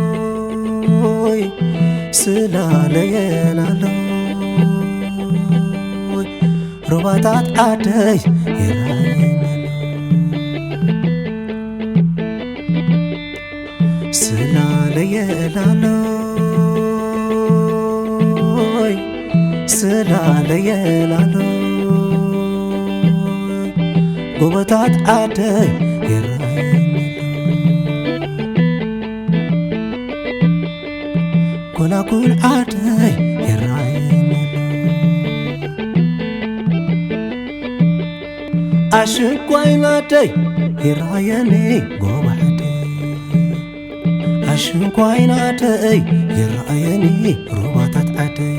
ስላለየላሎይ ስላለየላሎይ ሩባታት ዓደይ ይራየናሎ ስላለየላሎይ ስላለየላሎይ ጎቦታት ዓደይ ይራየናሎ ጎላጉል ዓደይ ይራየናሎ ኣሽንኳይ ናደይ ይራየኒ ጎባዕደይ ኣሽንኳይ ናደይ ይራየኒ ሩባታት ዓደይ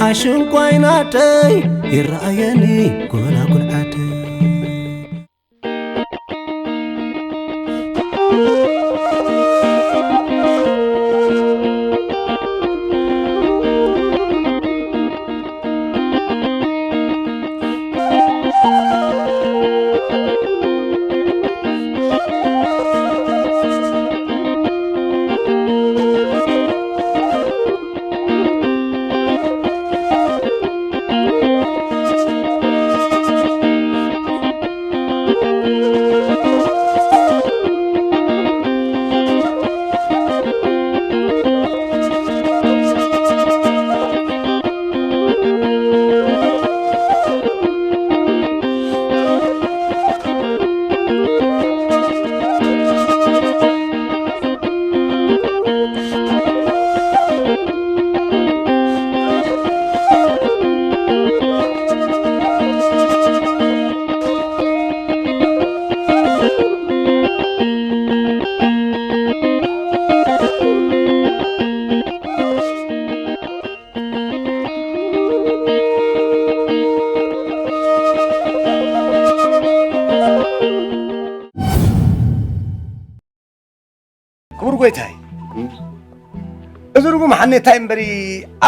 ኣሽንኳይ ናደይ ይራየኒ ጎላጉል ዓደይ ክቡር ጎይታይ፣ እዚ ርጉም ሓኔታይ እምበሪ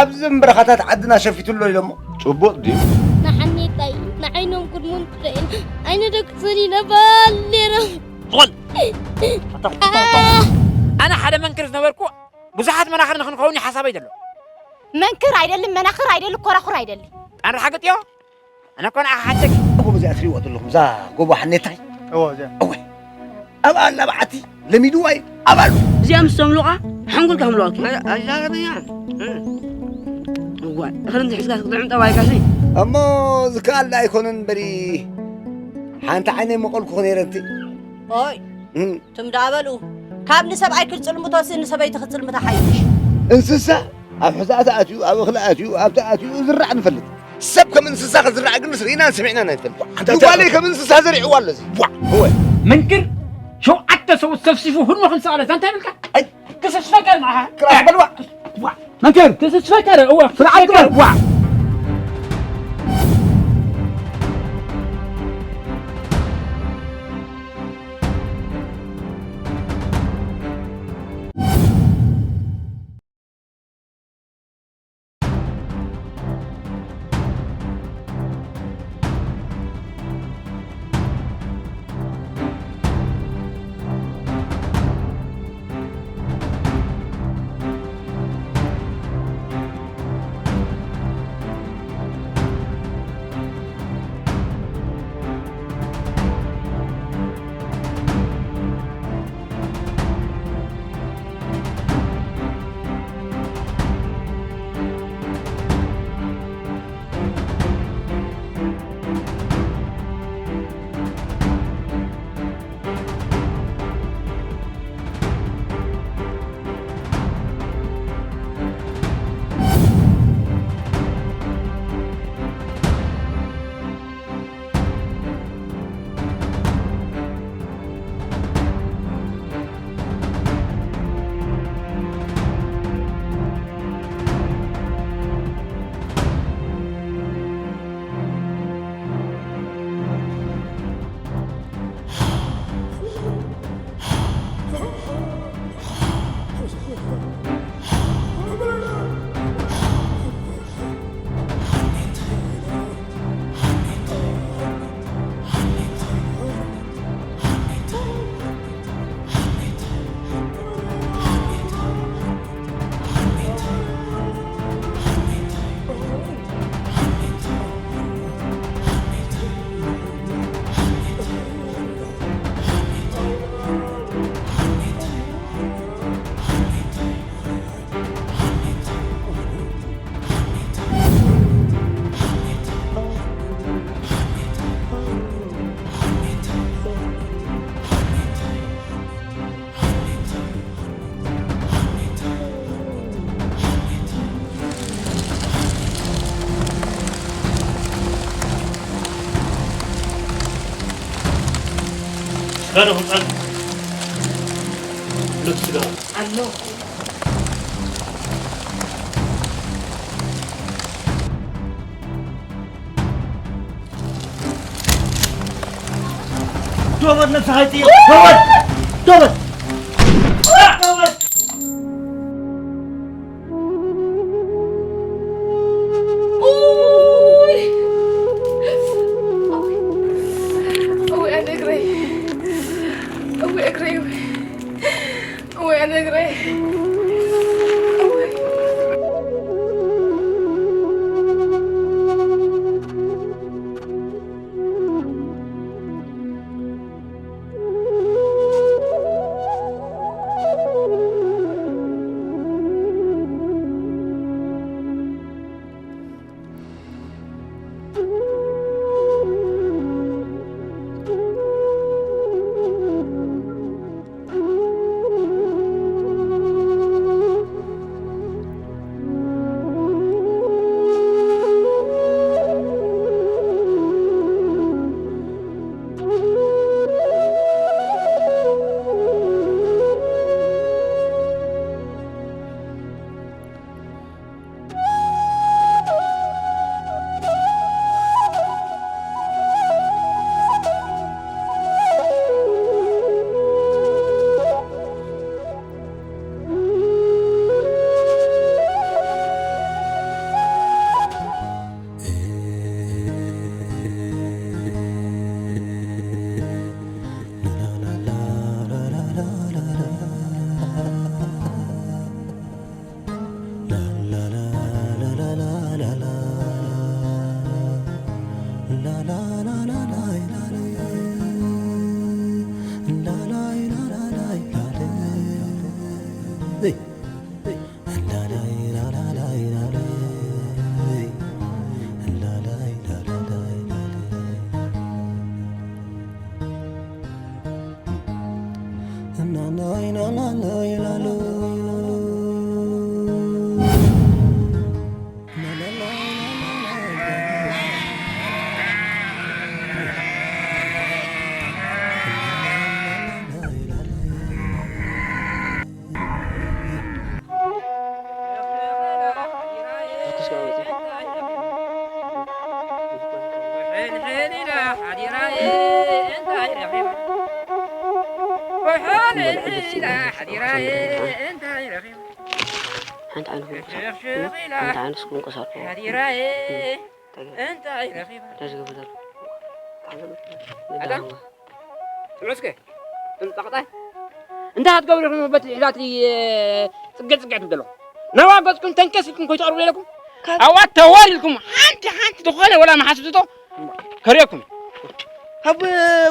ኣብዘን በረኻታት ዓድና ሸፊቱ ኣሎ ኢሎሞ። ጽቡቕ ድዩ? ንሓኔታይ ንዓይኖም ቅድሞም ትረኤን ኣይነ ደቂ ሰኒ ነባል ነይሮም። ዞል! ኣታ ኣታ ኣታ። ኣነ ሓደ መንክር ዝነበርኩ ብዙሓት መናኽር ንኽንኸውን እዩ ሓሳበይ ዘሎ። መንክር ኣይደልን፣ መናኽር ኣይደልን፣ ኮራኹር ኣይደልን። ኣንር ሓገጥዮ? ኣነ እኮ ንዓኻ ሓተኪ። እኮ በዚኣ ትሪእዋ ዘለኹም እዛ ጎቦ ሓኔታይ? እዎ፣ እዚኣ። እወ። ኣብኣ ኣላ በዓቲ ለሚድዋ እዩ። ኣብኣ ኣሎ። እዚኣ ምስ ተምልቓ ሓንጎልካ ምልቓቱ። ኣይ-፣ ኣይዛረበኛ። እ። እዋይ፣ እኽሊ እንተሒዝካ ክትጥዕም ጠባይካሲ። እሞ ዝከኣል ዶ ኣይኮነን እምበሪ፣ ሓንቲ ዓይነይ መቐልኩ ነይረ እንተ። ኦይ፣ እም። ትም ደኣ በሉ። ካብ ንሰብኣይ ክጽልምቶሲ ንሰበይቲ ክጽልምታ ሓይሽ። እንስሳ ኣብ ሕዛእ ተኣትዩ፣ ኣብ እኽሊ ኣትዩ፣ ኣብቲ ኣትዩ ዝራዕ ንፈልጥ። ሰብ ከም እንስሳ ክዝራዕ ግን ርኢናን ሰሚዕናን ኣይንፈልጥ። ኣንታ ጓለይ ከም እንስሳ ዘሪዕዋ ኣሎ እዚ። ዋ! እወ። መንክር ሸውዓተ ሰብኡት ሰፍሲፉ ህድሞ ከም ሰኣለ ዛንታ ይብልካ? ኣይ፣ ክስስፈካ ንዓኻ። ክራሕ በልዋ። ዋ! መንክር ክስስፈካ ረ-፣ እወ፣ ስርዓት ክስስፈካ። ግበር። ዋ! ጋዶ ክምጻል። ለቱ ስጋ። ኣሎ። ዶበር ነፍስኻ ይጥይቕ። ዶበር! ዶበር! ዶበር! ኡይ! እውይ፣ ኣነ እግረይ! እውይ፣ እግረይ! እውይ፣ ኣነ እግረይ! እውይ! ሓንቲ ዓይኑ ክምቁሳር፣ ሓንቲ ዓይኑ ክምቁሳር። እንታይ ዝገብር ዘሎ? ኣታ? ስምዑ እስከ፣ እቶም ጸቕጣይ እንታይ ክትገብሩ ኢኹም በቲ ሒዛትኒ፣ ጽግዕ ጽግዕ ትብሉ ዘለኹም? ናብኣ ገጽኩም ተንከስ ኢልኩም ከይትቐርቡ ኢለኩም? ካብ ኣዋ ተወር ኢልኩም ሓንቲ ሓንቲ ዝኾነ ወላ መሓስብቶ ከርእየኩም። ካብ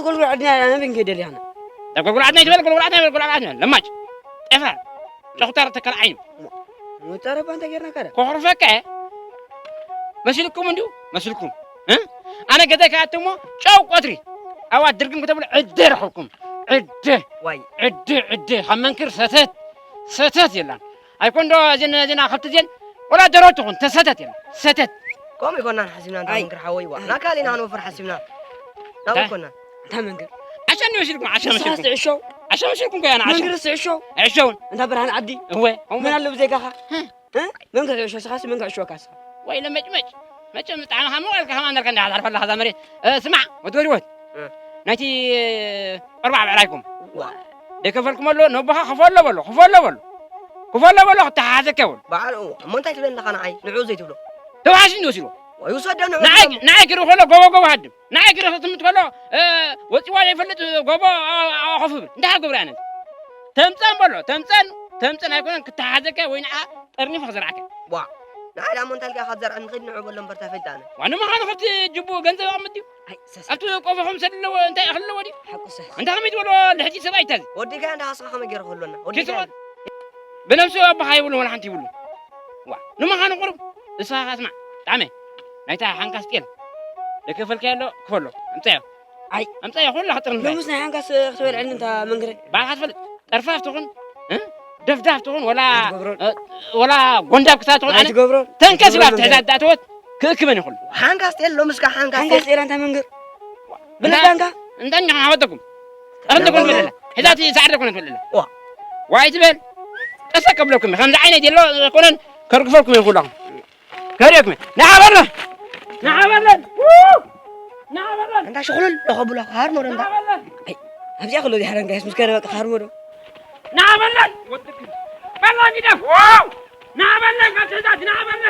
ጎልጎል ዓድና ናበይ ክንከይድ ደሊኻ? ካብ ጎልጎል ዓድና ይትበል፣ ጎልጎል ዓድና ይበል፣ ጎልጎል ዓድና ይበል። ለማጭ፣ ጠፋር፣ ጨኹታር ተከል ዓይኑ። መጻረባ እንታይ ጌርና ካዳ? ኮኽርፈከ መሲልኩም እንዲዩ፣ መሲልኩም። እ? ኣነ ገዛይ ከኣትሞ ጨው ቆትሪ። ኣዋ ድርግም ከተብሉ ዕደ ረኸብኩም። ዕደ። ዋይ። ዕደ፣ ዕደ። ካብ መንክር ሰተት፣ ሰተት የላን። ኣይኮን ዶ እዘን፣ እዘን ኣኸልቲ እዘን፣ ወላ ደሮ ትኹን፣ ተሰተት የለን። ሰተት። ከምኡ ይኮናን ሓሲብና፣ እንታ ኣይ። መንክር ሓወይ፣ ዋ። ኣይ። ናካል ኢና ክንወፍር ሓሲብና። ናብኡ እንታይ? ይኮናን። እንታይ መንክር? ዓሻ እንዲ መሲልኩም፣ ዓሻ ንስኻስ መሲልኩም። ትዕሾው? ዓሻ መሲልኩም እኮ ያና፣ ዓሻ። መንክርስ ትዕሾው? ኣይዕሾውን። እንታ ብርሃን ዓዲ። እወ። መን ኣሎ ብዘይካኻ? እ። እ? መንክር ትዕሾ፣ ንስኻስ መንክር ዕሾካ ንስኻ? ወይ ለመጭመጭ። መቸም ጣዕምኻ ሞቕ ኢልካ ከማን እንዳልካ እንዳሓልፋ ኣለኻ እዛ መሬት። እ፣ ስማዕ፣ ወዲ ወዲወት። እ። ናይቲ ቆርባዕ ብዕራይኩም። ዋ። ደይከፈልኩም ኣሎ፣ ነቦኻ ክፈሎ በሎ፣ ክፈሎ በሎ። ክፈሎ በሎ፣ ክተሓሓዘካ ይበሎ። በዓል፣ እሞ እንታይ ትብለኒ ኣለኻ ንዓይ? ንዕኡ ዘይትብሎ? ተዋሓሲ እንዲ ወሲድዎ። ወይ ውሰዶ ንዕኡ ንዓይ፣ ንዓይ ክርኢ ከሎ ጎቦ ጎቦ ሃድም። ንዓይ ክርኢ ክትምት ከሎ፣ እ፣ ወጺዋ ዘይፈልጥ ጎቦ፣ ኣ-፣ ኣ-፣ ኮፍ ይብል። እንታይ ክገብር ኣነ? ተምጸን በሎ፣ ተምጸን፣ ተምጸን ኣይኮነን ክተሓዘካ ወይ ንዓ ጠርኒፈ ክዘርዓካ። ዋ፣ ንዓይ ደኣ እሞ እንታይ ኢልካ ኢኻ ትዘርዐኒ? ኺድ ንዑ በሎ እምበር፣ እንታይ ፈልጠ ኣነ? ዋ፣ ንምዃኑ ከብቲ ጅቡ ገንዘብ ኣቕምጥ ድዩ? ኣይ፣ ሰስ። ኣብቲ ቆፎኹም ሰድ ኣለዎ፣ እንታይ እኽሊ ኣለዎ ድዩ? ሓቁ ሰስ። እንታይ ከመይ ትበልዎ? ልሕጂ ሰብኣይ እታ እዚ። ወዲእካዮ እንዳ ሃስኻ ከመይ ገይሩ ክህልወና? ወዲእካዮ። ብነብሱ ኣቦኻ ይብሉ፣ ወላ ሓንቲ ይብሉ። ዋ፣ ንምዃኑ ቁሩብ ንስኻ ስማዕ፣ ጣዕመ፣ ናይታ ሓንካስ ጤል። ደከፈልካዮ ኣሎ፣ ክፈሎ። ኣምጻዮ። ኣይ። ኣምጻዮ፣ ኩላ ክጥርንፋ። ሎምስ ናይ ሓንካስ ክትበልዐኒ እንታ መንግረ። ባዕልኻ ትፈልጥ። ጠርፋፍ ትኹን፣ እ? ደፍዳፍ ትኹን፣ ወላ፣ ኣይትገብሮን። እ፣ ወላ ጎንዳብ ክሳብ ትኹን፣ ኣነ ኣይትገብሮን። ተንከስ ኢላ ኣይትገብሮን ብትሕዛ መንግረ። ዳእተወት፣ ክእክበን ይኹን። ሓንካስ ጤል፣ ሎምስ ከ ሓንካስ እንታይ? ጤል ኣንታ መንግር? እንታይ? ብለዳንካ? እንታይ እኛ ሓወተኩም? ኣንተ ኮን ትበለለ። ሕዛቲ ሳዕረ ኮን ትበለለ። ዋ። ዋይ ትበል። ቀሰ ከብለኩም ከምዚ ዓይነት የሎ ኮነን ከርግፈልኩም ይኹላም። ከሪኩም። ንዓበለ። ንዓበለ። ንዓበለ። እንዳ ሽኹሉል ለኸብሎ ካር ሞዶ እንዳ። ንዓበለ። ኣይ፣ ኣብዚኣ ከሎ ዲሓረ እንጋይስ ምስ ከረ በቃ ካር ሞዶ። ንዓበለ። በላ ግደፍ። ንዓበለ። ጋር ሕዛቲ ንዓበለ።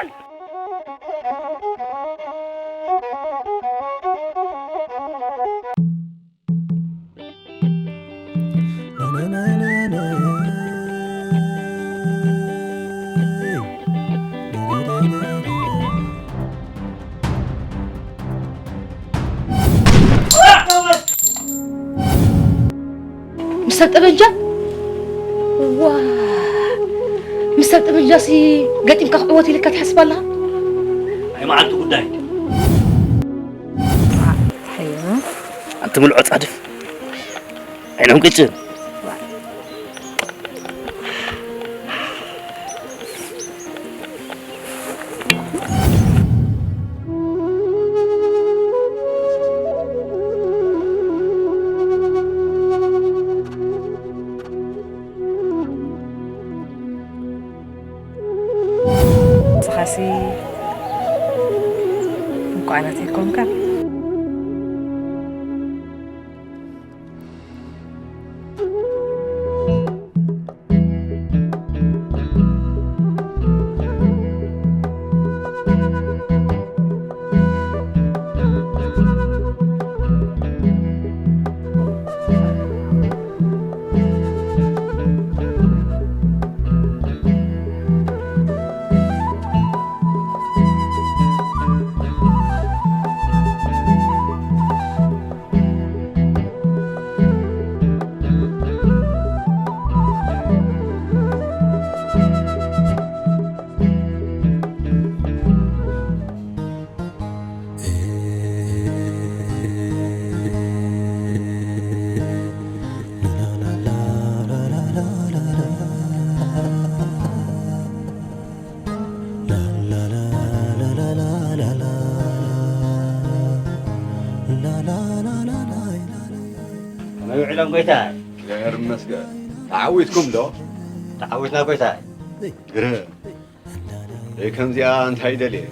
ምስ ሰብ ጠበንጃ? ዋ! ምስ ሰብ ጠበንጃሲ ገጢምካ ክዕወት ኢልካ ትሓስብ ኣለኻ? ናይ መዓልቲ ጉዳይ። ሓያ። ኣንቲ ምልዖ ጻድፍ። ዓይኖም ቅጭን። ንስኻሲ እንቋዕ ናተይ ኮንካ። ከመይ ውዒሎም ጎይታይ? እግዚኣብሔር ይመስገን። ተዓዊትኩም ዶ? ተዓዊትና ጎይታይ። ግርም። ደይ ከምዚኣ እንታይ ደልየ?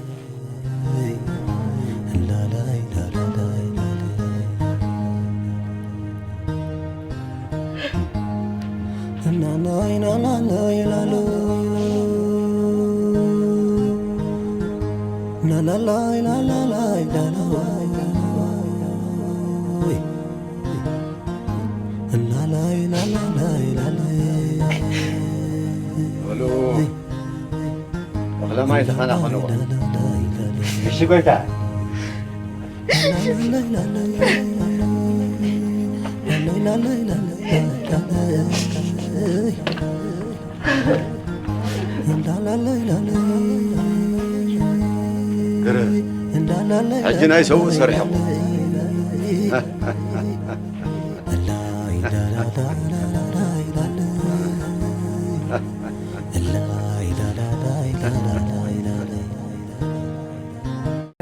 በሉ፣ እኽለ ማይ ተኸናኸንዎ። እሺ ጎይታ። ግርም። ሕጂ ናይ ሰብኡ ሰሪሕኹም።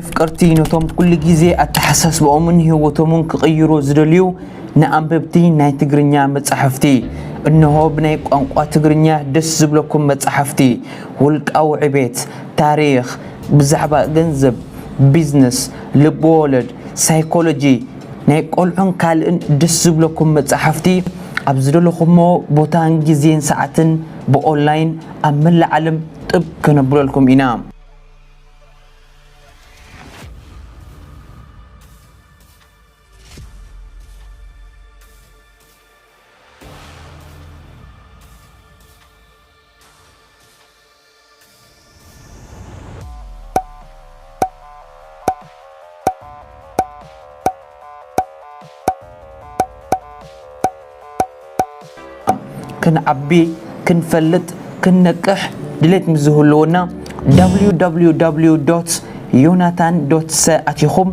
ኣፍቀርቲ ነቶም ኩሉ ግዜ ኣተሓሳስባኦምን ህይወቶምን ክቕይሩ ዝደልዩ ንኣንበብቲ ናይ ትግርኛ መጻሕፍቲ፣ እንሆ ብናይ ቋንቋ ትግርኛ ደስ ዝብለኩም መጻሕፍቲ፣ ውልቃዊ ዕቤት፣ ታሪኽ፣ ብዛዕባ ገንዘብ፣ ቢዝነስ፣ ልበወለድ፣ ሳይኮሎጂ፣ ናይ ቆልዑን ካልእን ደስ ዝብለኩም መጻሕፍቲ ኣብ ዝደለኹሞ ቦታን ግዜን ሰዓትን ብኦንላይን ኣብ መላእ ዓለም ጥብ ከነብለልኩም ኢና። ክንዓቢ፣ ክንፈልጥ፣ ክንነቅሕ ድሌት ምስ ዝህልወና www ዮናታን ዶት ሰ ኣቲኹም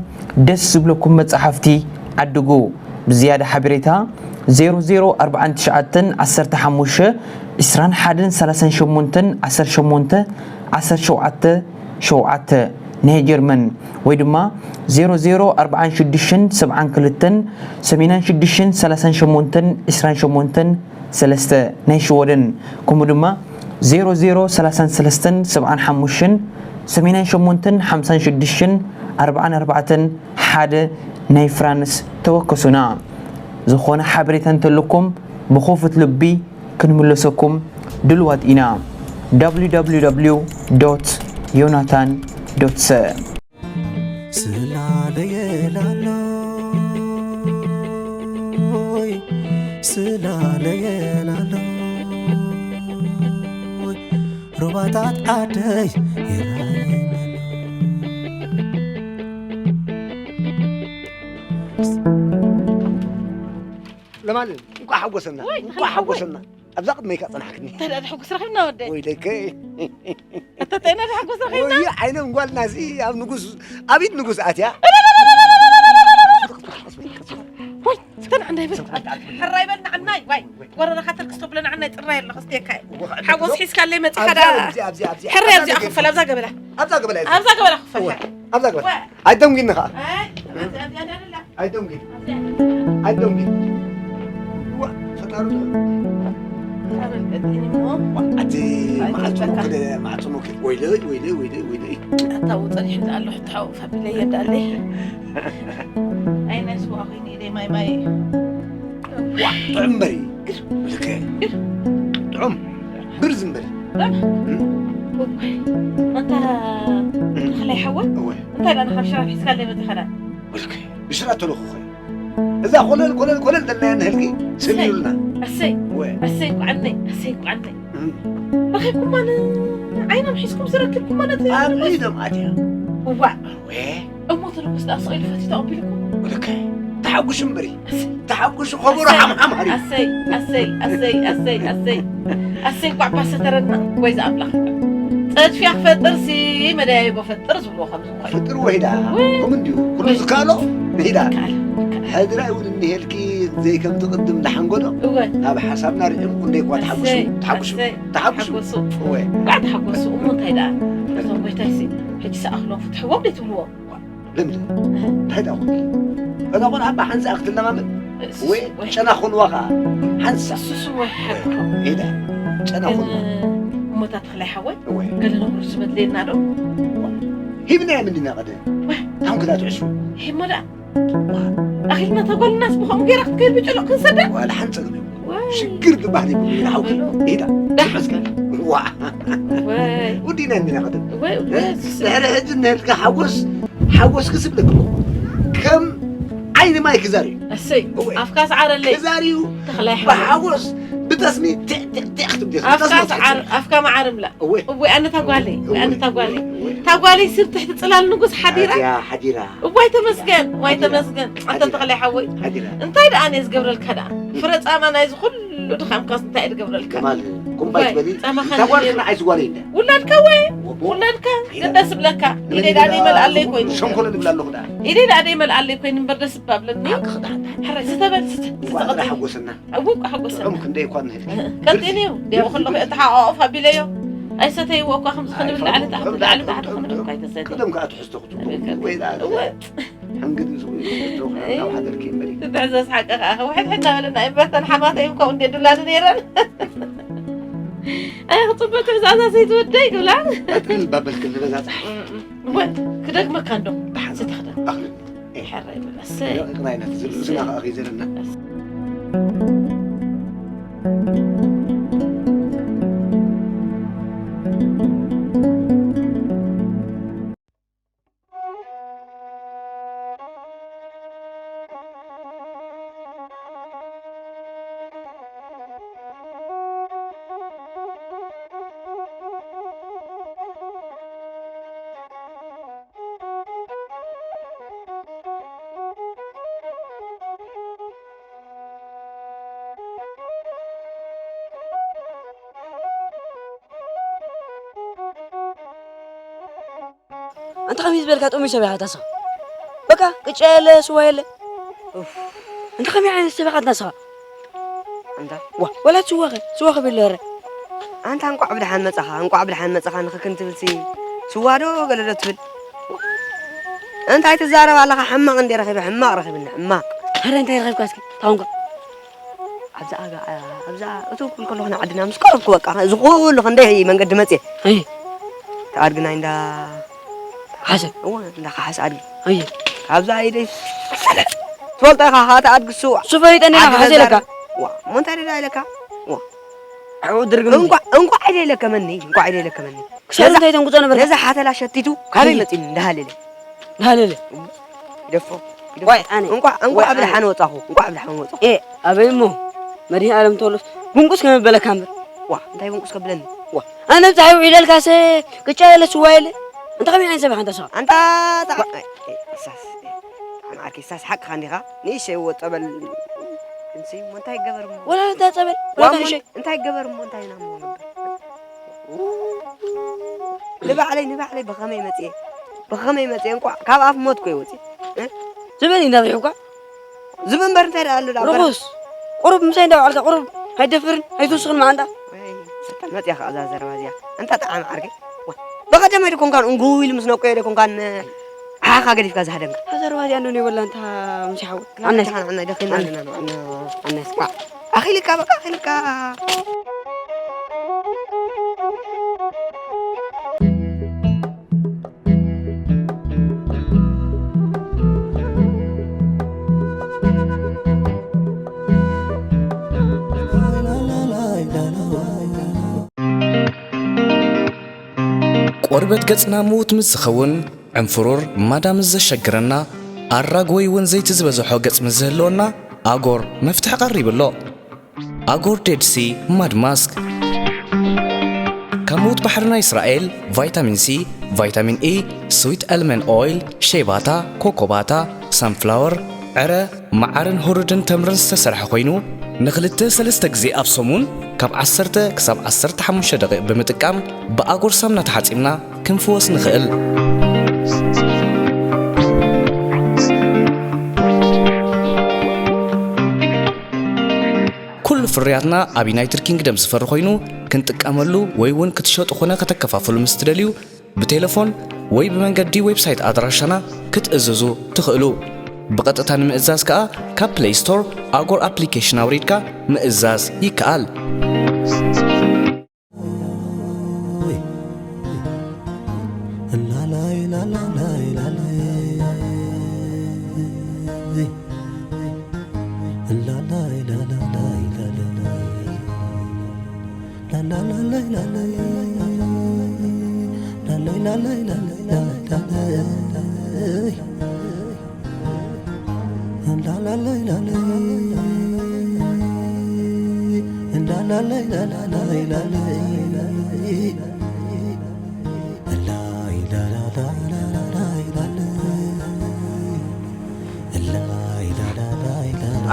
ደስ ዝብለኩም መጻሕፍቲ ዓድጉ። ብዝያዳ ሓበሬታ ዜሮ ዜሮ ኣርባዓን ትሽዓተን ዓሰርተ ሓሙሽተ ዕስራን ሓደን ሰላሳን ሸሞንተን ዓሰርተ ሸሞንተ ዓሰርተ ሸውዓተ ሸውዓተ። ናይ ጀርመን፣ ወይ ድማ ዜሮ ዜሮ ኣርባዓን ሽዱሽተን ሰብዓን ክልተን ሰማንያን ሽዱሽተን ሰላሳን ሸሞንተን ዕስራን ሸሞንተን ሰለስተ ናይ ሽወደን፣ ከምኡ ድማ ዜሮ ዜሮ ሰላሳን ሰለስተን ሰብዓን ሓሙሽተን ሰማንያን ሸሞንተን ሓምሳን ሽዱሽተን ኣርባዓን ኣርባዕተን ሓደ ናይ ፍራንስ ተወከሱና። ዝኾነ ሓበሬታ እንተለኩም ብኽፉት ልቢ ክንምለሰኩም ድልዋት ኢና። www ዮናታን ዶት ሰ። ስላለየላሎይ፣ ስላለየላሎይ፣ ሩባታት ዓደይ ይራየናሎ። ለማልን፣ እንኳዕ ሓጎሰና፣ ወይ፣ እንኳዕ ሓጎሰና። ኣብዛ ቅድመይካ ጸናሕክኒ። እንታይ ደኣ፣ ሕጉስ ረኺብና ወደይ? ወይለከ። ኣታ፣ እንታይ ደኣ፣ ሕጉስ ረኺብና? ወይ፣ ዓይነ እንጓልና እዚ ኣብ ንጉስ፣ ኣብ ኢድ ንጉስ ኣትያ። ወይ፣ ስተን ዓንዳይ በል። ሕራይ በል፣ ንዓናይ፣ ዋይ። ወረራ ካተልክ ስቶፕ ለና፣ ዓናይ፣ ጽራይ ኣለኹ፣ ስቴካይ። ሓጎስ ሒዝካለይ መጺኻ ኣብዛ፣ ደኣ። ኣብዚ፣ ኣብዚ፣ ኣብዚ፣ ሕራይ፣ ኣብዚ ኣብዛ ክፈል፣ ኣብዛ ገበላ። ኣብዛ ገበላ፣ ኣብዛ ገበላ ክፈል። ወይ፣ ኣብዛ ገበላ። ወይ። ኣይደንጉኒ ኸዓ። ኣይ፣ ኣብዛ፣ ኣብዛ፣ ኣብዛ፣ ኣብዛ። ኣይደንጉኒ። ኣብዛ። ኣይደንጉኒ። ዋ፣ ፈጣሪ ጥዑም። ኣበል ቀጢን እሞ። ዋ፣ ኣቲ ኣይ፣ ማዕጾ በቃ። ክደ፣ ማዕጾ ክደ። ወይለይ፣ ወይለይ፣ ወይለይ፣ ወይለይ። ኣታ ውጸን ይሕን ኣሎ፣ ሕቶ ሓው ፋሚለይ የዳለይ። ኣይ፣ ናይ ስዋ ኮይኑ ኢለይ ማይ፣ ማይ። ዋ፣ ጥዑም በሪ። ልከ። ጥዑም። ብርዝ እምበሪ። እም? እወ። ኣታ ተኽላይ ሓወይ? እወ። እንታይ ደኣ፣ ንኻብ ሽራፍ ሒዝካለይ መጺኻ ደኣ? ወልከ፣ ብሽራ ተለኹ ኾይ። እዛ ኮለል፣ ኮለል፣ ኮለል ደልናያ ንህልኪ፣ ስብ እሰይ፣ ይብሉና። እሰይ፣ እወ። እሰይ፣ ጓዓነይ፣ እሰይ፣ ጓዓነይ። እም። ረኺብኩማ ን-፣ ዓይኖም ሒዝኩም ዝረክብኩም ማለት እዩ። ኣብ ኢዶም ኣትያ። እዋ። እወ። እሞ ተለኩስ ደኣ ስቕ ኢሉ ፈትዩ ተቐቢልኩም? ወልከ፣ ተሓጉሽ እምበሪ። እሰይ። ተሓጉሽ ኸበሮ እሰይ፣ ሓምሓም ሃሪ። እሰይ፣ እሰይ፣ እሰይ፣ እሰይ፣ እሰይ። እሰይ፣ ጓዕ ባሰተረና። ወይ ዝኣምላኽ። ጸድፍያ ክፈጥር ሲ መደያይቦ ፈጥር ዝብልዎ ከም ዝኾነ። ፈጥር ወይ ደኣ። ወይ። ከምኡ እንድዩ። ኩሉ ወይ። ዝከኣሎ ንሂዳ። ይከኣል፣ ይከኣል። ሕድራይ እውን እኒሄልኪ ዘይከም ትቕድም ንሓንጎዶ። እወ። ናብ ሓሳብና ርዒም ቁንደይ እኳ ተሓጉሱ፣ እሰይ፣ ተሓጉሱ፣ እሰይ፣ ተሓጉሱ። ተሓጎሱ። እወ። ጓዕ ተሓጎሱ። እሞ እንታይ ደኣ? እዞም ጎይታይሲ፣ ሕጂ ሰኣኽሎም ፍትሕዎም ደይ ትብልዎም? ለምለም፣ እንታይ ደኣ ኾንኪ? እዛ ቆልዓ እባ ሓንሳእ ክትለማመድ እሱ ወይ ወይ። ጨና ኾንዋ ኸዓ ሓንሳእ። እሱ እሱ ወይ ሓቅኹም። ኢዳ፣ ጨና ግን ኾንዋ። እሞታት ተኽላይ ሓወይ፣ ወይ። ገለ ነግሩ ዝመድለየና ዶ? ሂብናዮም እንዲና ቀደም። ወይ። ታውን ክላ ትዕሹ። ሂሞ ደኣ። ኣኺልና እታ ጓልናስ ብኸምኡ ገይራ ክትከይድ ብጭሉቕ ክንሰዳ? ዋላ ሓንጸግ ወይ። ሽግር ዝበሃል የብሉን ሓውኪ። ኣሎ። ኢዳ። ዳሕ ትመስገን። ዋ። ወይ። ወዲና እንዲና ቀደም። ወይ፣ እ? ወይ፣ እሱ ድሕሪ ሕጂ እንሄልካ ሓጎስ ሓጎስ ክስብለኩም ከም ዓይኒ ማይ ክዛር እዩ። እሰይ፣ እወ። ኣፍካ ሰዓረለይ። ክዛር እዩ። ተኽላይ ሓወይ። ብሓጎስ ብጠስሚ ቴዕ ቴዕ ቴዕ ክትብል ኣፍካ ብጠስሚ ሰዓር፣ ኣፍካ መዓር እምላ። እወ። እወ፣ ኣነ ታጓለይ፣ እወ፣ ኣነ ታጓለይ። እወ። ታጓለይ ስብ ትሕቲ ጽላል ንጉስ ሓዲራ። ኣትያ ሓዲራ። እዋይ ተመስገን፣ ዋይ ሓዲራ። ተመስገን። ኣንተ ሓዲራ። ተኽላይ ሓወይ። ሓዲራ። እንታይ ደኣ ኣነ ዝገብረልካ ደኣ? ፍረ ጻማ ናይዚ ኩሉ ድኻምካስ እንታይ እየ ዝገብረልካ? ጀማል፣ ቁምባይ እዋይ፣ ትበሊ? ጻማኻ ታጓልክና ንየሉ። ኣይዝጓለይ እንደ። ውላድካ ወይ? ወቦ። ውላድካ ሄዳ። ገደስ ብለካ። ንመን ኢደይ ደኣ ኢላ ደይመልኣለይ ኮይኑ። ሸንኮለ ንብላ ኣለኹ ደኣ። ኢደይ ደኣ ደይመልኣለይ ኮይኑ እምበር ደስ እባ ብለኒ። ሓቅኺ ደኣ፣ ደኣ። ሕራይ፣ ዝተ በል፣ ዝተ፣ ዝተ ዋ፣ ቅዳሕ። ሓጎሰና። እወ፣ ሓጎሰና። ጥዑም ክንደይ እኳ ንህልኪ። እ፣ ቀጢን እዩ። ደው ከለኹ እየ ተሓቋቑፍ ኣቢለዮ። ኣይሰተይዎ እኳ ከምዚ ክንብል ላዕሊ ታሕቲ፣ ላዕሊ ታሕቲ ክንብል እኳ ኣይተሰተየ። ቀደም ከኣ ትሕዝቶ ክትብሉ። እወ፣ ወይ ደኣ። እወ። ሕንግድ ምስ ወይ ክትብሉ እይ። ናብ ሓደርኪ እምበሪ። ትሕዘ ዝሓቀ ከኣ ውሕድ ሕድ እናበለና እምበር፣ ተን ሓማተይ እኮ እንዴ ድላኒ ነይረን። ኣይ፣ ክጽበ ትሕዛዛ ሰይትወደይ ክብላ። ቀጥል ባበልክን ንበዛጽሕ። እም፣ እም። እወ፣ ክደግመካ እንዶ። ብሓንሳብ ዝተኽደን። ኣኽልን። ሕራይ በል፣ እሰይ። ደቂቕና ኢና፣ እዚ ርእስና እሰይ። ከኣ ከይዘለና። ኣንታ ከመይ ዝበልካ ጥሙይ ሰብ ኢኻ ታስኻ? በቃ ቅጫ የለ፣ ስዋ የለ። ኡፍ። ኣንታ ከመይ ዓይነት ሰብ ኢኻ ታስኻ? ኣንታ ዋ፣ ወላ ስዋኸ፣ ስዋኸ ቢሎ ረ። ኣንታ እንቋዕ ብደሓን መጻኻ፣ እንቋዕ ብደሓን መጻኻ ንኽክን ትብል ሲ ስዋ ዶ ገለ ዶ ትብል? ዋ፣ እንታይ ትዛረብ ኣለኻ? ሕማቕ እንደ ረኺበ፣ ሕማቕ ረኺብኒ፣ ሕማቕ። ኣረ እንታይ ረኺብካ እስኪ? ታውንካ። ኣብዛ ኣጋ-፣ ኣብዛ እትውክል ከለኹ ንዓድና ምስ ቀረብኩ በቃ፣ እዚ ኩሉ ክንደይ መንገዲ መጽየ። ኣይ። እቲ ኣድጊ ናይ እንዳ ሓሰ። እወ፣ እንዳ ካሓስ ኣድጊ። ኣይ። ካብዛ ኢደይ ትፈልጦ ኢኻ፣ ኸኣ እቲ ኣድጊ እሱ እሱ ፈሊጠኒ ኢና ዓዲ ሓሰ ኢለካ። ተዛረብ። ዋ፣ እሞ እንታይ ደኣ ኢለካ? ዋ። ኣብኡ ድርግም እንቋዕ፣ እንቋዕ ኢለ ኢለከመኒ፣ እንቋዕ ኢለ ኢለከመኒ። ክሳብ ነዛ፣ እንታይ ተንቁጾ ነበርካ? ነዛ ሓተላ ሸቲቱ ካበይ ኣይ። መጺኒ እንዳሃለለ። ሃለለ። ይደፎ፣ ይደፎ። ዋይ፣ ኣነ። እንቋዕ፣ እንቋዕ ዋይ፣ ኣብ ኣነ። ደሓን ወጻኹ፣ እንቋዕ ኣብ ደሓን ወጻኹ። ኤ፣ ኣበይ እሞ? መድኃኔዓለም ተወሎስ። ብንቁስ ከመበለካ እምበር። ዋ፣ እንታይ ብንቁስ ከብለኒ? ዋ፣ ኣነ ብጻይ ውዒለልካሰ፣ ቅጫ የለ፣ ስዋ የለ። እንተ ከመይ ዓይነት ሰብ ኢኻ እንተ ስኻ? ኣንታ፣ ታ-፣ ዋ። ኤ፣ ኤ፣ ኢሳስ፣ ኤ፣ ኣነ ዓርኪ ኢሳስ ሓቅኻ እንዲኻ? ንእሽተይ እዎ ጸበል ክንስይ እሞ እንታይ ይገበር እሞ? ወላ እንታይ ጸበል? ዋ፣ ወላ እንታይ እሞ ሽይ? እንታይ ይገበር እሞ እንታይ ኢና እሞ? ንባዕለይ፣ ንባዕለይ ብኸመይ መጽየ? ብኸመይ መጽየ? እንቋዕ ካብ ኣፍ ሞት እኮ ይወጽእ። እ? ዝበል እዩ እንዳብሪሑካ። ዝብል እምበር እንታይ ደኣ ኣሎ ደኣ? ርኹስ። ቁሩብ ምሳይ እንዳውዓልካ ቁሩብ ኣይትደፍርን፣ ኣይትውስኽን መዓንጣ። ወይ፣ ስታ መጽያ ከኣ እዛ ዘረባ እዚኣ። ኣንታ ጠዓመ ዓርከይ። ዋ፣ ብቐደማይ ዶ ኮንካን እንጉ ኢሉ ምስ ነቆየ ዶ ኮንካን ዓኻ ገዲፍካ ዝሃደምካ? እዛ ዘረባ እዚኣ እንዶ ነይበላ እንታ ምሽ ሓወይ። ኣነስ። ንሕና፣ ንሕና ደኺምና ኣለና፣ ንሕና። ኣነስ። ዋ፣ ኣኺልካ በቃ፣ ኣኺልካ። ቆርበት ገጽና ምዉት ምስ ዝኸውን፣ ዕንፍሩር ማዳ ምስ ዘሸግረና፣ ኣራግ ወይ እውን ዘይቲ ዝበዝሖ ገጽ ምስ ዝህልወና፣ ኣጎር መፍትሒ ቀሪቡ ኣሎ። ኣጎር ዴድ ሲ ማድ ማስክ። ካብ ምዉት ባሕሪ ናይ እስራኤል፣ ቫይታሚን ሲ፣ ቫይታሚን ኢ፣ ስዊት ኣልመን ኦይል፣ ሼባታ፣ ኮኮባታ፣ ሳንፍላወር፣ ዕረ፣ መዓርን ሁሩድን ተምርን ዝተሰርሐ ኮይኑ፣ ንኽልተ ሰለስተ ግዜ ኣብ ሰሙን ካብ ዓሰርተ ክሳብ ዓሰርተ ሓሙሽተ ደቂቕ ብምጥቃም ብኣጎር ሳምና ተሓጺብና ክንፍወስ ንኽእል። ኩሉ ፍርያትና ኣብ ዩናይትድ ኪንግደም ዝፈሪ ኮይኑ፣ ክንጥቀመሉ ወይ እውን ክትሸጡ ኾነ ከተከፋፍሉ ምስ ትደልዩ፣ ብቴሌፎን ወይ ብመንገዲ ዌብሳይት ኣድራሻና ክትእዝዙ ትኽእሉ። ብቐጥታ ንምእዛዝ ከኣ ካብ ፕለይ ስቶር ኣጎር ኣፕሊኬሽን ኣውሪድካ ምእዛዝ ይከኣል።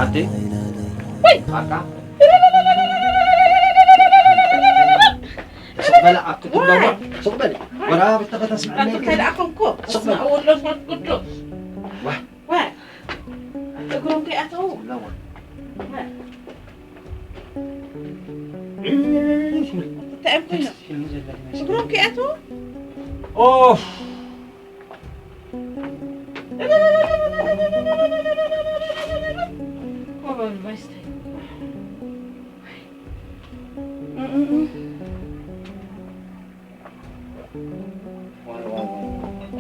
ኣዴ፣ ወይ! ኣታ። ሱቕ በል፣ ኣብቲ ትብሎ እሞ፣ ሱቕ በል። ወላ ብትኸ ተስምዐኒ ኣንተ ኣይከ-፣ እንታይ ደኣ ኮንኮ? ስቕ በል። እስማዕ ወሎ መንፈስ ቅዱስ። ዋ። ዋ። እግሮም ከይኣተው። ኣለዎ። ዋ። እንታይ እዮም ኮይኖም? ፊልም ዘለ ይመስል። እግሮም ከይኣተው? ኦፍ።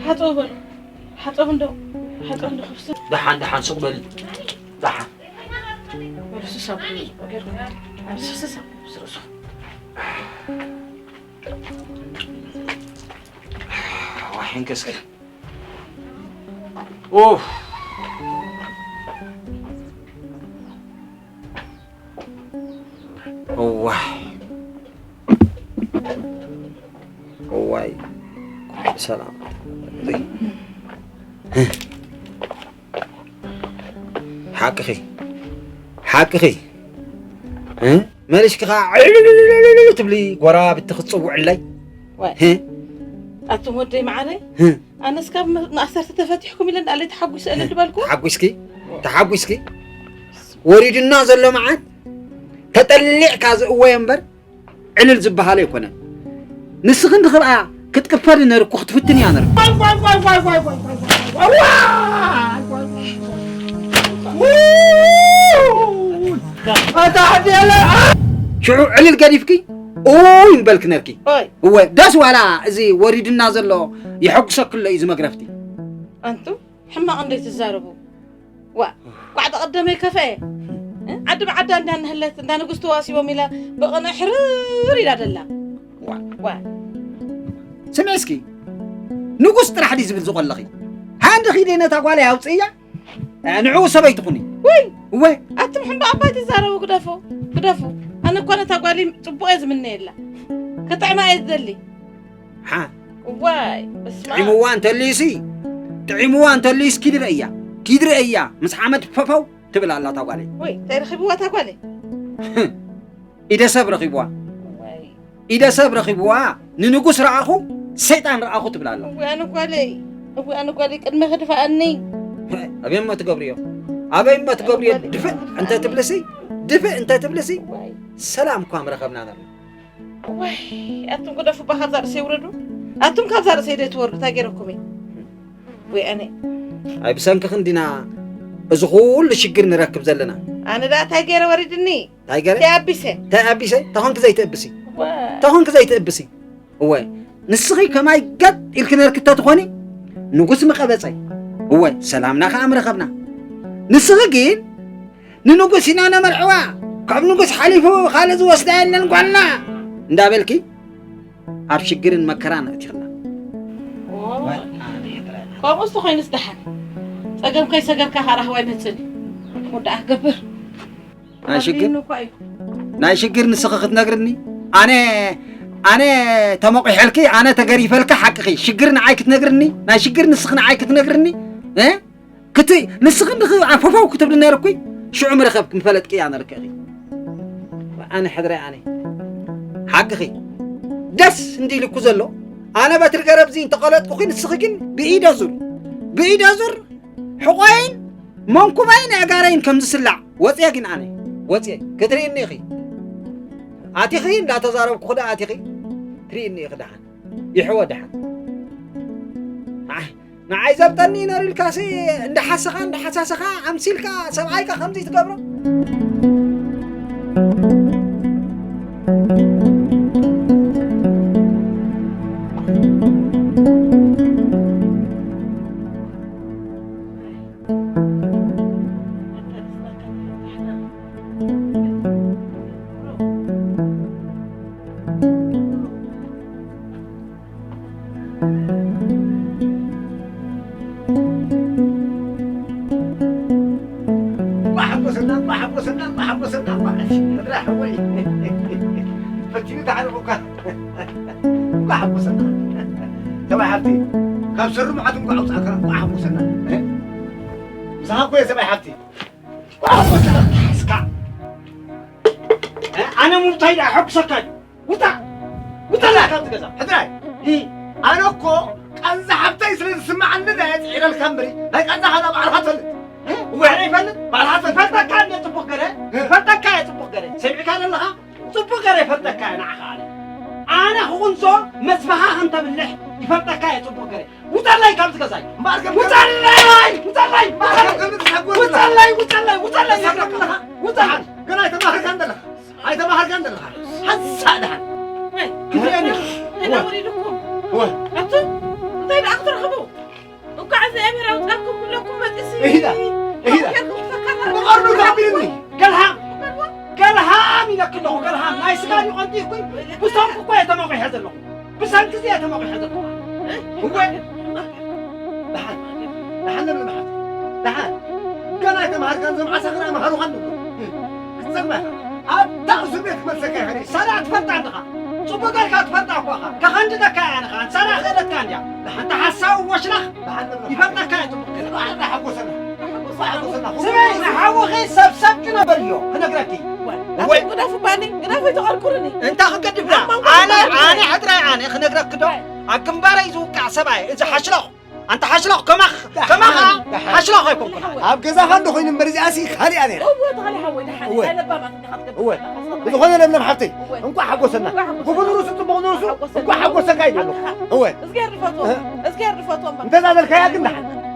ሓፀቡ በሉ። ሓፀቡ እንዶ፣ ሓፀቡ እንዶ ክፍስር። ደሓን፣ ደሓን፣ ሱቕ በል። ደሓን። በሉ፣ ስሳብ ገርኩም። ኣብ ስሳብ ስርሱ። ዋሕን ከስከ። ኡፍ። እዋይ። እዋይ። ሰላም። ሓቅኺ። ሓቅኺ። እ? መሊስኪ ኸዓ ዕልልልልልል ትብሊ፣ ጎረባብቲ ክትጽውዕለይ። ዋይ። ህ? ኣቱም ወደይ መዓረይ፣ ህ? ኣነስ ካብ መ-፣ ማእሰርቲ ተፈቲሕኩም ኢለ እንዳለይ ተሓጒሰ እልል በልኩ። ተሓጒስኪ? ተሓጒስኪ? ወሪዱና ዘሎ መዓት ተጠሊዕካ ዝእወዮ እምበር ዕልል ዝበሃል ኣይኮነን። ንስኺ እንድኽብኣ ክትቅፈሪ ነርኩ ክትፍትን እያ ነርኩ። ሽዑ ዕልል ገዲፍኪ ኡይ ምበልክ ነርኪ። እወ፣ ደስ ዋላ እዚ ወሪድና ዘሎ የሐጉሰክሎ እዩ ዝመግረፍቲ። ኣንቱ ሕማቕ እንዶ ይትዛረቡ። ዋ፣ ኳዕ ተቐደመ ይከፍአ። እ? ዓዲ ብዓዳ እንዳ ንህለት፣ እንዳ ንጉስ ተዋሲቦም ኢላ ብቕነ ሕርር ኢላ ደላ። ዋ። ዋ። ስምዒ እስኪ፣ ንጉስ ጥራሕ ድዩ ዝብል ዝቖለኺ? ሃንዲ ኺደ ነታ ጓለይ ኣውፅእያ፣ እ፣ ንዕኡ ሰበይቲ ኩኒ። ውይ! እወ። ኣቱም ሕምባእ ኣባይ ትዛረቡ፣ ግደፉ፣ ግደፉ። ኣነ እኳ ነታ ጓለይ ፅቡቕ እየ ዝምነየላ። ክጥዕማ እየ ዝደሊ። ሓ? እዋይ፣ በስመ ኣብ። ጥዒምዋ እንተልዩሲ፣ ጥዒምዋ እንተልዩስ ኪድ ርእያ፣ ኪድ ርእያ፣ ምስ ሓመድ ፈፈው ትብል ኣላ እታ ጓለይ። ወይ፣ እንታይ ረኺብዋ እታ ጓለይ? ኢደ ሰብ ረኺብዋ። ወይ። ኢደ ሰብ ረኺብዋ፣ ንንጉስ ረኣኹ፣ ሰይጣን ረኣኹ ትብል ኣላ። እዋይ፣ ኣነ ጓለይ፣ እዋይ፣ ኣነ ጓለይ፣ ቅድመ ክድፍኣኒ። ኣበይ እሞ ትገብርዮ? ኣበይ እሞ ትገብርዮ? ኣነ ጓለይ፣ ድፍእ እንተ ትብልሲ፣ ድፍእ እንተ ትብልሲ፣ ወይ። ሰላም እኳ ምረኸብና ነርና። ዋይ፣ ኣቱም ግደፉ፣ እባ ካብዛ ርእሰይ ውረዱ። ኣቱም ካብዛ ርእሰይ ዶ ትወርዱ? እንታይ ገይረኩም እየ? ወይ ኣነ። ኣይ፣ ብሰንክኽን ዲና እዚ ኩሉ ሽግር ንረክብ ዘለና? ኣነ ደኣ እንታይ ገይረ ወሪድኒ? እንታይ ገይረ? ተኣቢሰ። ተኣቢሰ? ተኾንኪ ዘይትእብሲ? ዋይ። ተኾንኪ ዘይትእብሲ? እወ፣ ንስኺ ከማይ ገጥ ኢልኪ ነርኪ ተትኾኒ፣ ንጉስ ምቐበጸ። እወ፣ ሰላምና ከኣ ምረኸብና። ንስኺ ግን ንንጉስ ኢና ነመርዕዋ፣ ካብ ንጉስ ሓሊፉ ካልእ ዝወስዳ የለን ጓልና እንዳበልኪ ኣብ ሽግርን መከራን ኣእቲኽና። ኦ፣ ከምኡስ ተኾይኑስ ደሓን። ጸገም ከይሰገርካ ከኣ ራህዋ ይመጽእ። ወዳኣ ክገብር። ናይ ሽግር? ኣቢኑ እኳ እዩ። ናይ ሽግር ንስኺ ክትነግርኒ? ኣነ፣ ኣነ ተመቂሐልኪ፣ ኣነ ተገሪፈልኪ ሓቅኺ። ሽግር ንዓይ ክትነግርኒ? ናይ ሽግር ንስኺ ንዓይ ክትነግርኒ? እ? ክት-፣ ንስኺ እንድኺ ኣፈፈው ክትብሊ ነርኩ፣ ሽዑ ምረኸብኪ፣ ምፈለጥኪ እያ ነርክኺ። ኣነ ሕድረ ኣነ። ሓቅኺ። ደስ እንዲልኩ ዘሎ፣ ኣነ በትሪ ገረብ እዚ እንተቐለጥኩኺ፣ ንስኺ ግን ብኢደ ዙር፣ ብኢደ ዙር፣ ሕቖይን መንኩባይን ኣእጋረይን ከም ዝስላዕ ወፅየ ግን ኣነ፣ ወፅየ። ክትርእይኒ ኢኺ። ኣቲኺ እንዳተዛረብኩ ክዳ ኣቲኺ፣ ትርእይኒ ኢኺ ደሓን። ይሕወ ደሓን። ኣይ፣ ንዓይ ዘብጠኒ ነሩ ኢልካሲ እንዳሓሰኻ እንዳሓሳሰኻ ኣምሲልካ ሰብኣይካ ከምዚ ትገብሮ? እንቋዕ ሓጎሰና፣ እንቋዕ ሓጎሰና፣ እንቋዕ ሓጎሰና፣ እንቋዕ ምድራ ሓወይ። ፈቲኑ ተዓሪቑካ። እንቋዕ ሓጎሰና። ሰብኣይ ሓብቲ፣ ካብ ሰሩ መዓት እንቋዕ ኣውፃእካ፣ እንቋዕ ሓጎሰና። ምሳኻ እኮ እየ ሰብኣይ ሓብቲ። እንቋዕ ሓጎሰና። እስካ። ኣነ ሙብታይ ደኣ ሓጉሰካ እዩ። ውፃእ! ውፃእ! ውፃእ ካብዚ ገዛ! ሕድራይ! እ። ኣነ እኮ ቃንዛ ሓብተይ ስለ ዝስምዓኒ ድየ ጽዒረልካ እምበሪ፣ ናይ ቃንዛኻ ባዕልኻ ትፈልጥ። እ? እወ፣ ኣነ ይፈልጥ? ባዕልኻ ትፈልጥ። ይፈልጠካ እንደ ጽቡቕ ገረ፣ እ? ይፈልጠካ እየ ጽቡቕ ገረ። ሰሚዕካ ዘለኻ? ጽቡቕ ገረ ይፈልጠካ እየ ንዓኻ ኣነ። ኣነ ክኹንሶ መስፍኻ ከም ተብልሕ ይፈልጠካ እየ ጽቡቕ ገረ። ውፀለይ ካብዚ ገዛይ። እምበኣር ከም ውፀለይ! ውፀለይ! እምበኣር ከም ከምዚ ተሓጎስ ውፀለይ! ውፀለይ! ውፀለይ! ተሳቀ ኣለኻ። ውፀለይ! ገና ኣይተማሃርካን ዘለኻ። ኣይተማሃርካን ዘለኻ። ሓንሳእ ደሓን። ወይ፣ ክትርእየኒ። እንታይ ደኣ ወሪዱኩም? ወይ። ኣቱ፣ እንታይ ደኣ ክትረኽቡ? እንኳዕ እግዚኣብሔር ኣውጻኩም ኩለኩም መጢሲ። እሂዳ፣ እሂዳ። ብቐርኑ ተኣቢልኒ። ገልሃም፣ ገልሃም ኢለኪ ኣለኹ፣ ገልሃም። ናይ ስጋ ድዩ ቀንጢኹ? ብሰንኩ እኮ እየ ተመቒሐ ዘለኹ። ብሰንኪ እዚ እየ ተመቒሐ ዘለኹ። እወ። ደሓን፣ ደሓን ነብሪ መሓዝ። ደሓን። ገና ኣይተምሃርካን፣ እዞም ዓሳኽር ኣይመሃሩኻን ንብሎ። ክትጸግባ ኢኻ። ኣብታ እስር ቤት ክመልሰካ ኢኻ። ሳላ ትፈልጣ ኣለኻ። ጽቡቕ ጌርካ ትፈልጣ እኮ ኢኻ። ከኸንድደካ እያ ኣነ ኸኣ። ሳላ ክእለካ እንድያ። ደሓን። እታ ሓሳዊ ወሽላኽ ደሓን ነብሪ መሓዝ። ይፈልጠካ እያ ጽቡቕ ጌርካ። ደሓን፣ ሓጎሰና። ሓጎሰና። ስምዒ፣ ንሓውኺ ሰብሰብ ግደፍዮ፣ ክነግረኪ። እወ። ግደፉ ባኒ፣ ግደፉ ይተቐርቁርኒ። እንታይ ክገድፍ ደኣ? ኣብ መንጎ ኣነ፣ ባኒ ኣነ ሕድራይ ኣነ ክነግረኪ ዶ? ኣብ ግንባረይ ዝውቃዕ ሰብኣይ፣ እዚ ሓሽሎኽ። ኣንታ ሓሽሎኽ፣ ከማኽ፣ ደሓን፣ ከማኻ ደሓን። ሓሽሎኽ ኣይኮንኩን። ኣብ ገዛኻ እንዶ ኮይኑ እምበር እዚኣሲ ካሊኣ ነይራ። እወ፣ ተኻሊ ሓወይ፣ ደሓን። እወ። ናይ ለባማት እንዲኻ ትገብር እወ። ዘለኻ። ብዝኾነ ለምለም ሓብተይ፣ እወ። እንቋዕ ሓጎሰና። እንቋዕ ሓጎሰና። ብኹሉ ርእሱ ጽቡቕ ንርእሱ፣ እንቋዕ ሓጎሰና። እንቋዕ ሓጎሰካ ይደሎ። ኣንታ እወ። እዝግሄር ዝፈትዎ፣ እወ። እዝግሄር ዝፈትዎ እምበር። እንተዛ በልካያ ግን ደሓን።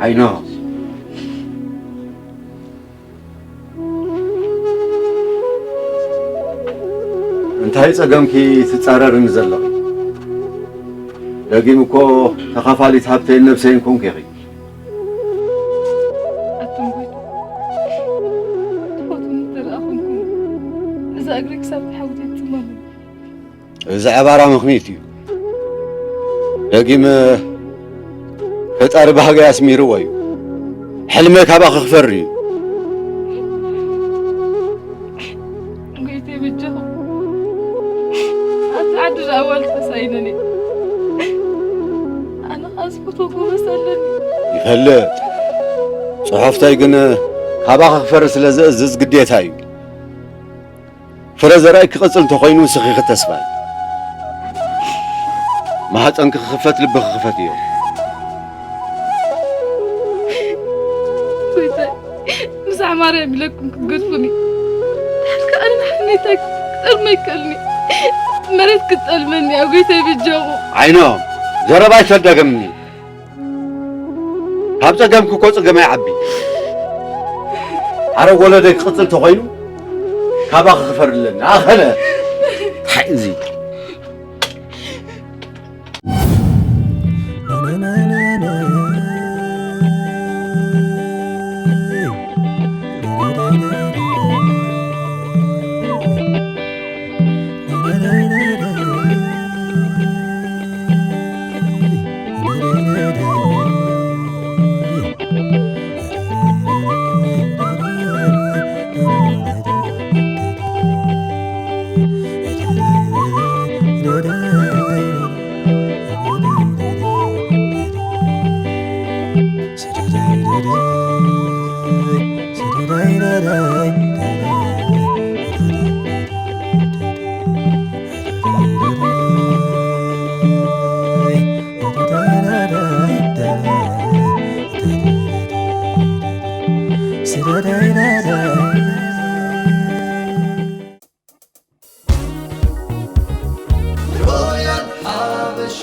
I know. እንታይ ጸገምኪ ትጻረርኒ ዘለኺ? ደጊም እኮ ተኻፋሊት ሃብተይን ነብሰይን ኮንኪ ኢኺ። ኣቱም ጎይታ፣ ትፈትዉኒ እንተ ደኣ ኾንኩም፣ እዛ እግረይ ክሳብ ትሓውት እየ ትጽመሙ። እዚ ዕባራ ምኽኒት እዩ። ደጊም ፈጣሪ ባህገይ ኣስሚርዎ እዩ። ሕልመይ ካባኺ ክፈሪ እዩ። ጎይተይ በጃኹም። ኣብቲ ዓዲ ደኣ ኣዋልድ ተሳኢነን እየ። ኣነ ኸኣ ዝፈትዎ ጎበዝ ኣለኒ። ይፈልጥ። ጽሑፍተይ ግን ካባኺ ክፈሪ ስለ ዝእዝዝ ግዴታ እዩ። ፍረ ዘርኣይ ክቕጽል እንተኾይኑ ንስኺ ኢኺ ተስፋይ። ማህፀንኪ ክኽፈት ልብኺ ክፈትዮ። ጎይታይ፣ ምሳሕ ማርያም ኢለኩም ክትገድፉኒ። ድሓር ከኣ ኣነ ንሓፍነይታይ ክጠልሞ ኣይክእልኒ። መሬት ክትጠልመኒ እያ፣ ጎይታይ በጃኹም። ዓይኖ፣ ዘረባ ኣይተደገምኒ። ካብ ጸገምኪ እኮ ጸገም ኣይዓቢ። ዓረብ ወለደይ ክቕጽል ተኾይኑ ካባኺ ክፈሪ ኣለኒ። ኣኸለ። እንታይ እዚ? ሮያል ሓበሻ